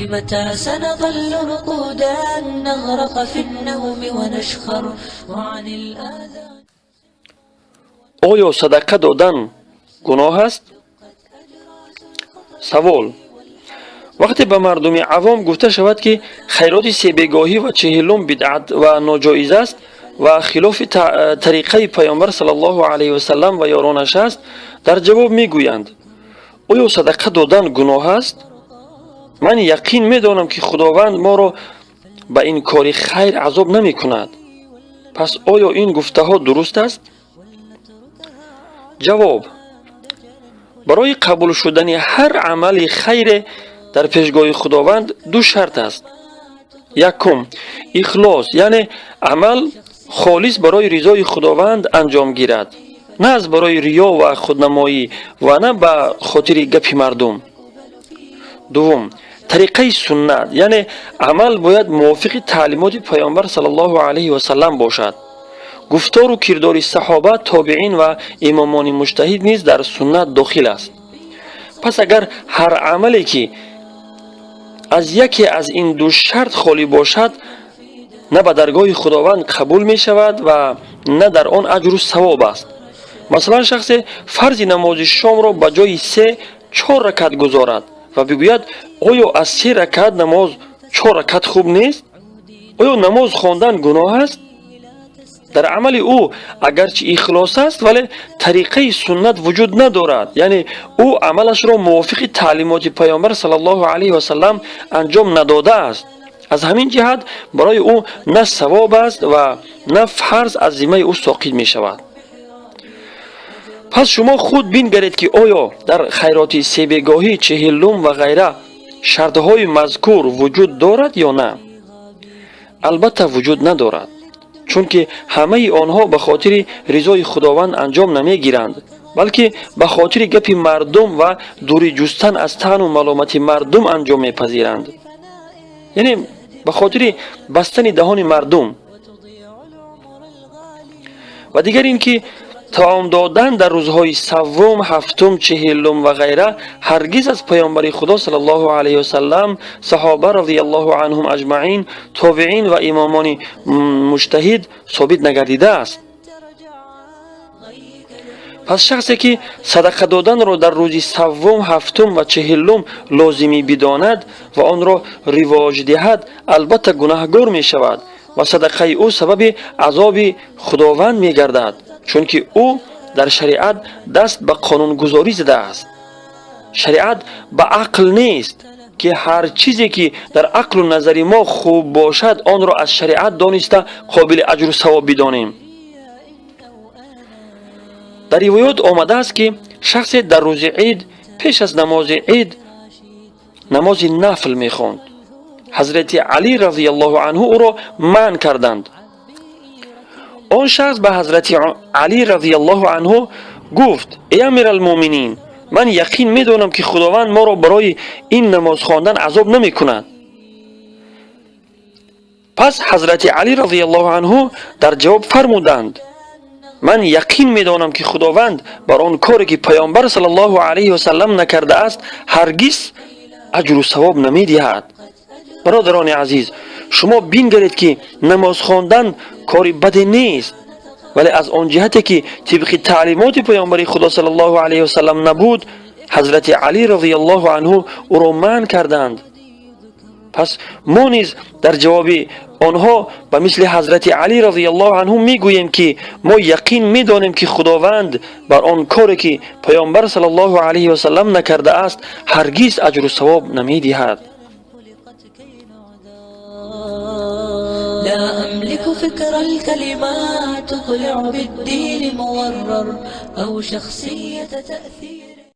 لمتى سنظل رقودا نغرق في النوم ونشخر وعن الآذان. Оё садақа додан гуноҳ аст? Савол: вақте ба мардуми авом гуфта шавад, ки хайроти себегоҳӣ ва чеҳилум бидъат ва ноҷоиз аст ва хилофи тариқаи Паёмбар саллаллоҳу алайҳи васаллам ва ёронаш аст, дар ҷавоб мегӯянд: «Оё садақа додан гуноҳ аст? Ман яқин медонам, ки Худованд моро ба ин кори хайр азоб намекунад». Пас оё ин гуфтаҳо дуруст аст? Ҷавоб: барои қабул шудани ҳар амали хайре дар пешгоҳи Худованд ду шарт аст. Якум, ихлос, яъне амал холис барои ризои Худованд анҷом гирад, на аз барои риё ва худнамоӣ ва на ба хотири гапи мардум. Дуввум, тариқаи суннат, яъне амал бояд мувофиқи таълимоти Паёмбар саллаллоҳу алайҳи васаллам бошад. Гуфтору кирдори саҳоба, тобеин ва имомони муҷтаҳид низ дар суннат дохил аст. Пас агар ҳар амале, ки аз яке аз ин ду шарт холӣ бошад, на ба даргоҳи Худованд қабул мешавад ва на дар он аҷру савоб аст. Масалан, шахсе фарзи намози шомро ба ҷои се чор ракат гузорад ва бигӯяд: «Оё аз се ракат намоз чор ракат хуб нест? Оё намоз хондан гуноҳ аст?» Дар амали ӯ агарчи ихлос аст, вале тариқаи суннат вуҷуд надорад, яъне ӯ амалашро мувофиқи таълимоти Паёмбар саллаллоҳу алайҳи васаллам анҷом надодааст. Аз ҳамин ҷиҳат барои ӯ на савоб аст ва на фарз аз зиммаи ӯ соқит мешавад. Пас шумо худ бингаред, ки оё дар хайроти себегоҳӣ, чеҳилум ва ғайра шартҳои мазкур вуҷуд дорад ё на. Албатта, вуҷуд надорад, чунки ҳамаи онҳо ба хотири ризои Худованд анҷом намегиранд, балки ба хотири гапи мардум ва дурӣ ҷустан аз таъну маломати мардум анҷом мепазиранд, яъне ба хотири бастани даҳони мардум. Ва дигар ин ки таом додан дар рӯзҳои саввум, ҳафтум, чеҳилум ва ғайра ҳаргиз аз Паёмбари Худо саллаллоҳу алайҳи васаллам, саҳоба разияллоҳу анҳум аҷмаин, тобеин ва имомони муҷтаҳид собит нагардидааст. Пас шахсе, ки садақа доданро дар рӯзи саввум, ҳафтум ва чеҳилум лозимӣ бидонад ва онро ривоҷ диҳад, албатта гунаҳгор мешавад ва садақаи ӯ сабаби азоби Худованд мегардад, чунки ӯ дар шариат даст ба қонунгузорӣ задааст. Шариат ба ақл нест, ки ҳар чизе, ки дар ақлу назари мо хуб бошад, онро аз шариат дониста қобили аҷру савоб бидонем. Дар ривоёт омадааст, ки шахсе дар рӯзи ид пеш аз намози ид намози нафл мехонд. Ҳазрати Алӣ разияллоҳу анҳу ӯро манъ карданд. Он шахс ба ҳазрати Алӣ разияллоҳу анҳу гуфт: «Эй Амиралмуъминин, ман яқин медонам, ки Худованд моро барои ин намоз хондан азоб намекунад». Пас ҳазрати Алӣ разияллоҳу анҳу дар ҷавоб фармуданд: «Ман яқин медонам, ки Худованд бар он коре, ки Паёмбар саллаллоҳу алайҳи васаллам накардааст, ҳаргиз аҷру савоб намедиҳад». Бародарони азиз, шумо бингаред, ки намоз хондан кори баде нест, вале аз он ҷиҳате, ки тибқи таълимоти Паёмбари Худо саллаллоҳу алайҳи васаллам набуд, ҳазрати Алӣ разияллоҳу анҳу ӯро манъ карданд. Пас мо низ дар ҷавоби онҳо ба мисли ҳазрати Алӣ разияллоҳу анҳу мегӯем, ки мо яқин медонем, ки Худованд бар он коре, ки Паёмбар саллаллоҳу алайҳи васаллам накардааст, ҳаргиз аҷру савоб намедиҳад. لا أملك فكر الكلمات تقلع بالدين مغرر أو شخصية تأثير.